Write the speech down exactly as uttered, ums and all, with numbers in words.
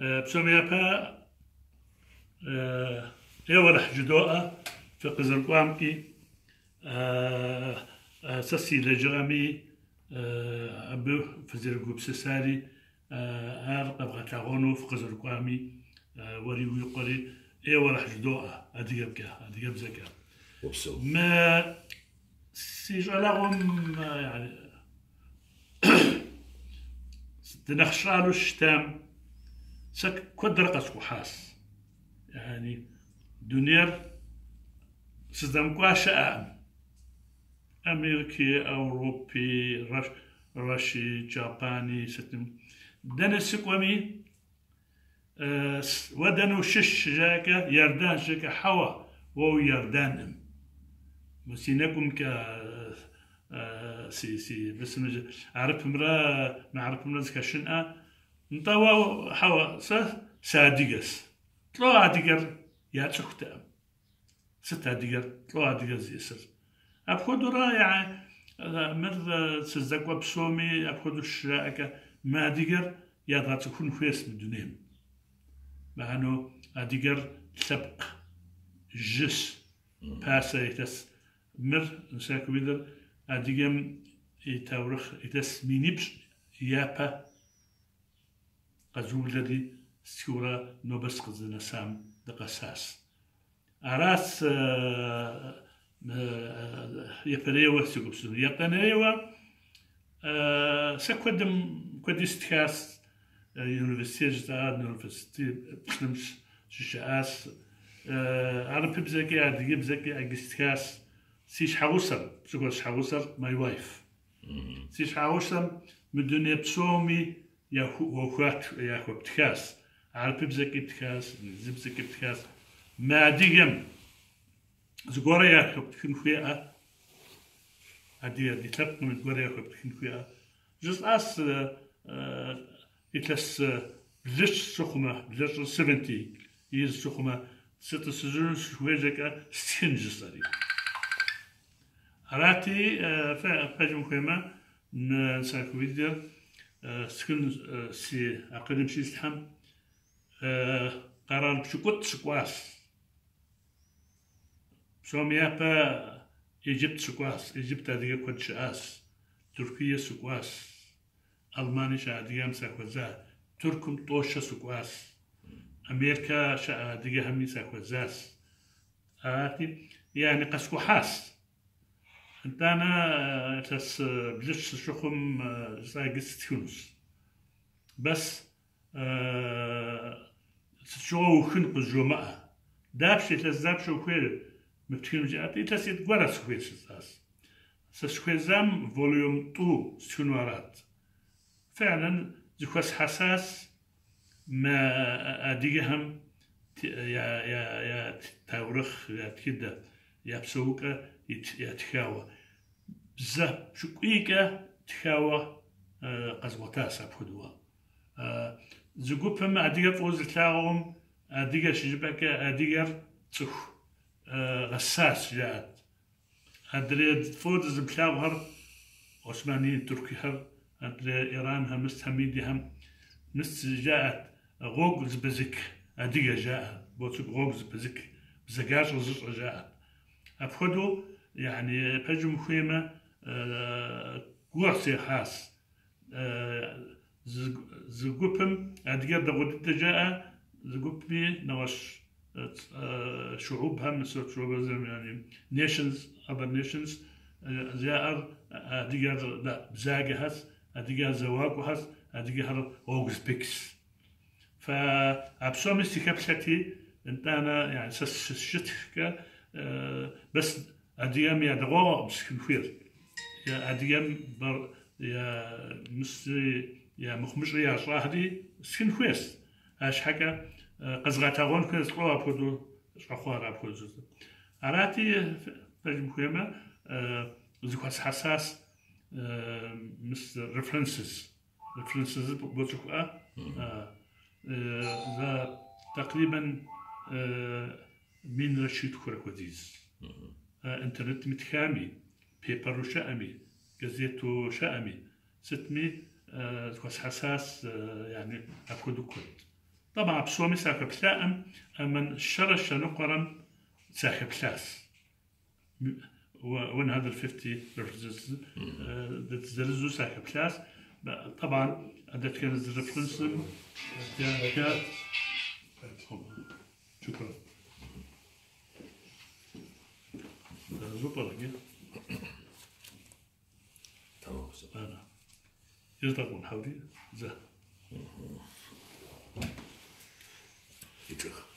Псоми япэ, э, эуэр хьыджэдоӏэ, фыкъызэрыкӏуамкӏи, э, э, сэ си лэжьыгъэми, э, абы фызэрыгупсысари, э, ар къэбгъэлъагъуэну фыкъызэрыкӏуами, э, уэри уи къуэри, эуэр хьыджэдоӏэ, адыгэбкӏэ, адыгэбзэкӏэ. Упсэу. Мы си щӏалэгъуэм, э, яни, дынэхъ щӏалэу щытам, сэ куэдрэ къэскӏухьащ. Яни, дунейр сыздэмыкӏуа щыӏэкъым. Америки, Европи, Раш-, Раши, Джапани, сытым. Дэнэ сыкӏуэми, э, с-, уэ дэнэ ущыщ щыжаӏэкӏэ, Иордан щыжаӏэкӏэ, хьэуэ, уэ уи Иорданкъым. Мы си нэкӏумкӏэ, э, э, си, си, бысымыжь, арыпымрэ, мы арыпымрэ зыхэщынӏэ. Нтӏэ уэ, хьэуэ, сэ сыадыгэщ. Лӏо адыгэр яцӏыхутэкъым. Сыт адыгэр? Лӏо адыгэр зиӏысыр. Апхуэдэурэ, я, э, мыр, э, сыздэкӏуэ псоми, апхуэдэу щыжаӏэкӏэ, мы адыгэр ядгъэцӏыхун хуейщ мы дунейм. Мыхьэнэу адыгэр лъэпкъ жьыщ, пасэ илъэс. Мыр, сэ куэдыр адыгэм и таурыхъ илъэс минипщӏ япэ къэзыублэри, стхыурэ нобэ сыкъызынэсам дыкъэсащ. Аращ, э, э, япэрейуэ си гупсысэм. Етӏанейуэ, э, сэ куэдым, куэди стхащ, э, университет жытӏа, университет пщым щ-, щыщыӏащ. Э, арыпыбзэкӏи, адыгэбзэкӏи ӏэгу стхащ. Си щхьэгъусэр, пщыхуэ щхьэгъусэр, my wife. Си щхьэгъусэм мы дуней псоми яху-, яхуэт-, яхуэптхащ. Арыпыбзэкӏи птхащ, инглызыбзэкӏи птхащ. Мы адыгэм зыгуэрэ яхуэптхын хуейӏэ. Адыгэ, ди лъэпкъым зыгуэрэ яхуэптхын хуейӏэ. Жысӏащ, э, э, илъэс, э, блыщӏ сыхъумэ, блыщӏыр seventy years сыхъумэ, сытӏысыжыну сыхуейжэкӏэ стхын жысӏэри. Арати, э, фэ-, пэжым хуеймэ, мы сахуидэ, э, схын, э, си акъылым щислъхьэм, э, къэрал пщыкӏутӏ сыкӏуащ. Псом япэ Иджыпт сыкӏуащ, Иджыпт адыгэ куэд щыӏащ, Тыркуие сыкӏуащ, Алмани щыӏэ адыгэм сахуэза, Тыркум тӏощэ сыкӏуащ, Америкэ щыӏэ адыгэхэми сахуэзащ. Арати, яни къэскӏухьащ. Итӏанэ, э, илъэс, э, блыщ сыщыхъум, э, жысӏаӏэкӏи сытхынущ. Бэс, э, сыт щыгъуэ ухын къызжумыӏэ. Дапщэ, илъэс дапщэ ухуейр мыптхыну жиӏэт, илъэс итӏ гуэрэ сыхуейр щысӏащ. Сэ сыхуейзам волюм тӏу стхыну арат. Феӏлэн зыхуэсхьэсащ мы адыгэхэм ти-, я, я, я таурыхъ, я тхыдэ, я псэукӏэ ит-, ятхауэ. Бзэ пщыкӏуийкӏэ тхауэ, э, къэзгъуэтащ апхуэдэуэ. Э, зы гупым адыгэ фӏыуэ зылъагъум, адыгэ щыжыпӏэкӏэ адыгэр цӏыху, э, гъэсащ, жаӏэт. Адрей фӏыуэ дызыплъагъухэр Османи, Тыркуйхэр, адрей Иранхэр, мыс Хьэмидихэм, мыс жаӏэт, гъуэгу зыбэзык адыгэ жаӏэ, боцык гъуэгу зыбэзык, бзэгащӏэ зыщӏэ жаӏэт. Апхуэдэу, яни, пэжым ухуеймэ, э, гугъу сехьащ. Э, зы, зы гупым адыгэр дэгъуэ дыдэ жаӏэ, зы гупми нэгъуэщӏ, э, ц-, э, шыгъубхэм, сыт шыгъубэзэм, яни, nations, other nations, э, жаӏэр адыгэр да-, бзаджэхэщ, адыгэр зэуакӏуэхэщ, адыгэхэр гъуэгу зыбыкщ. Фэ а псоми сыхэплъэти, итӏанэ, яни, сэ сыщытхкӏэ, э, бэс адыгэм я дэгъуэгъуэкъым схын хуейр. Я адыгэм бар-, я мысри, я мыхъумыщӏи ящӏахэри схын хуейщ. Арщхьэкӏэ, э, къэзгъэлъагъуэн хуейщ, лӏо апхуэдэу щӏэхъуар апхуэдэу. Арати, пэжым хуеймэ, э, зыхуэсхьэсащ, э, мыс references. References бо-, боцӏыху, а? Мгм. А, э, за такърибэн, э, минрэ щитхурэ хуэдиз. Мгм. Э, интернетми тхами, пейпэру щыӏэми, газету щыӏэми, сытми, э, зыхуэсхьэсащ, э, яни, апхуэдэу куэд. طبعا ԥсуами сахьаԥхьаам, аман шьара шьаныҟәарам сахьаԥхьаз. One hundred fifty represents, дыззырзу сахьаԥхьаз. طبعا, адәаҿгьы зрыԥхьынсым. شكرا. Зупарагьы. Tamam o zaman. Ana. Yazık olun, havdi. Za. Hiç yok.